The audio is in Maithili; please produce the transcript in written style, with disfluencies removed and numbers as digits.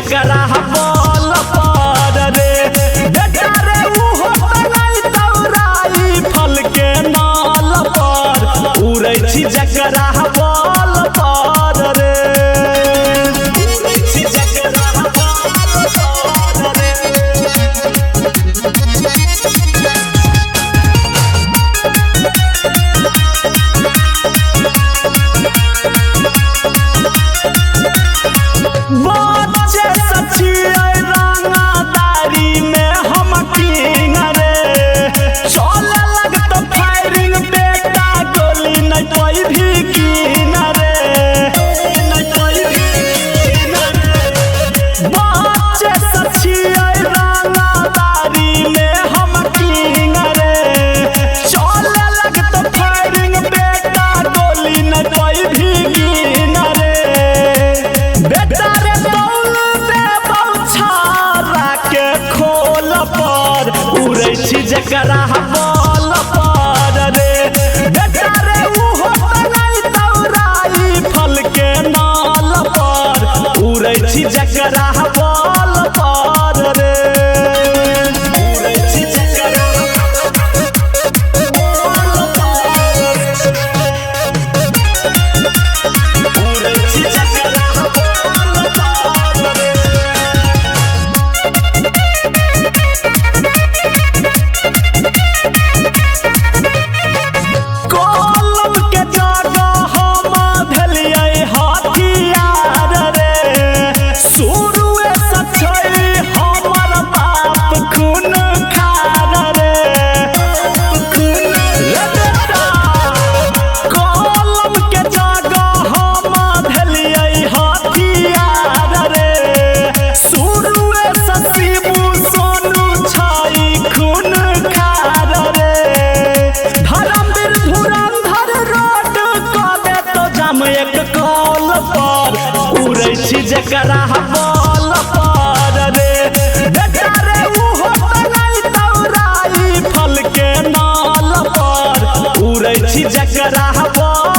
जकरा बल पर रे। बेटा रे उहो तनाई तौराई फल के नाल पर उड़ै छी जकरा बल पर रे। उड़ै छी जकरा बल पर रे। बच्चे सचियै रंगदारी में हम किंग रे, चले लगत फायरिंग बेटा गोली नहीं कोई भी किन रे, नहीं कोई भी किन रे। बच्चे सचियै रंगदारी में हम किंग रे, चले लगत फायरिंग बेटा गोली नहीं कोई भी किन रे। बेटा रे तौल दे बौछारा के खोल पर उड़ै छी जकरा बल पर रे। बेटा रे उहो तनाई तौराई फल के नाल पर उड़ै छी जकरा बल पर रे। उड़ै छी जकरा बल पर रे। उड़ै छी जकरा बल पर रे। कलम के जगह हम धेलियै हथियार रे, शुरुए से छै हमर बाप खून खार रे। खून रे बेटा, कलम के जगह हम धेलियै हथियार रे, शुरुए से शिबू सोनू छै खून खार रे। धर्मवीर धुरंधर रोड कऽ देतो जाम एक कॉल पर उड़ै छी जकरा बल पर रे। बेटा रे उहो तनाई तौराई फल के नाल पर उड़ै छी जकरा बल